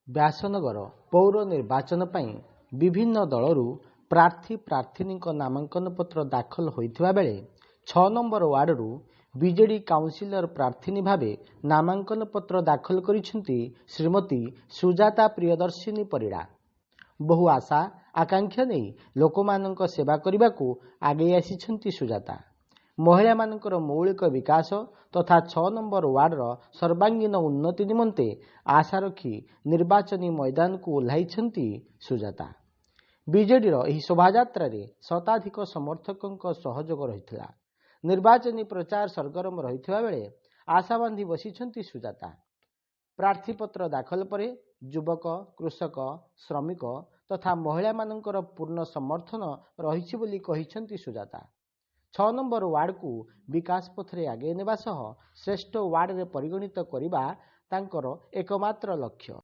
ବ୍ୟାସନଗର ପୌର ନିର୍ବାଚନ ପାଇଁ ବିଭିନ୍ନ ଦଳରୁ ପ୍ରାର୍ଥୀ ପ୍ରାର୍ଥିନୀଙ୍କ ନାମାଙ୍କନ ପତ୍ର ଦାଖଲ ହୋଇଥିବା ବେଳେ 6 ନମ୍ବର ୱାର୍ଡରୁ ବିଜେଡି କାଉନସିଲର ପ୍ରାର୍ଥିନୀ ଭାବେ ନାମାଙ୍କନ ପତ୍ର ଦାଖଲ କରିଛନ୍ତି ଶ୍ରୀମତୀ ସୁଜାତା ପ୍ରିୟଦର୍ଶିନୀ ପରିଡ଼ା। ବହୁ ଆଶା ଆକାଂକ୍ଷା ନେଇ ଲୋକମାନଙ୍କ ସେବା କରିବାକୁ ଆଗେଇ ଆସିଛନ୍ତି ସୁଜାତା। ମହିଳାମାନଙ୍କର ମୌଳିକ ବିକାଶ ତଥା 6 ନମ୍ବର ୱାର୍ଡର ସର୍ବାଙ୍ଗୀନ ଉନ୍ନତି ନିମନ୍ତେ ଆଶା ରଖି ନିର୍ବାଚନୀ ମଇଦାନକୁ ଓହ୍ଲାଇଛନ୍ତି ସୁଜାତା। ବିଜେଡିର ଏହି ଶୋଭାଯାତ୍ରାରେ ଶତାଧିକ ସମର୍ଥକଙ୍କ ସହଯୋଗ ରହିଥିଲା। ନିର୍ବାଚନୀ ପ୍ରଚାର ସରଗରମ ରହିଥିବା ବେଳେ ଆଶା ବାନ୍ଧି ବସିଛନ୍ତି ସୁଜାତା। ପ୍ରାର୍ଥୀପତ୍ର ଦାଖଲ ପରେ ଯୁବକ, କୃଷକ, ଶ୍ରମିକ ତଥା ମହିଳାମାନଙ୍କର ପୂର୍ଣ୍ଣ ସମର୍ଥନ ରହିଛି ବୋଲି କହିଛନ୍ତି ସୁଜାତା। 6 ନମ୍ବର ୱାର୍ଡକୁ ବିକାଶ ପଥରେ ଆଗେଇ ନେବା ସହ ଶ୍ରେଷ୍ଠ ୱାର୍ଡରେ ପରିଗଣିତ କରିବା ତାଙ୍କର ଏକମାତ୍ର ଲକ୍ଷ୍ୟ।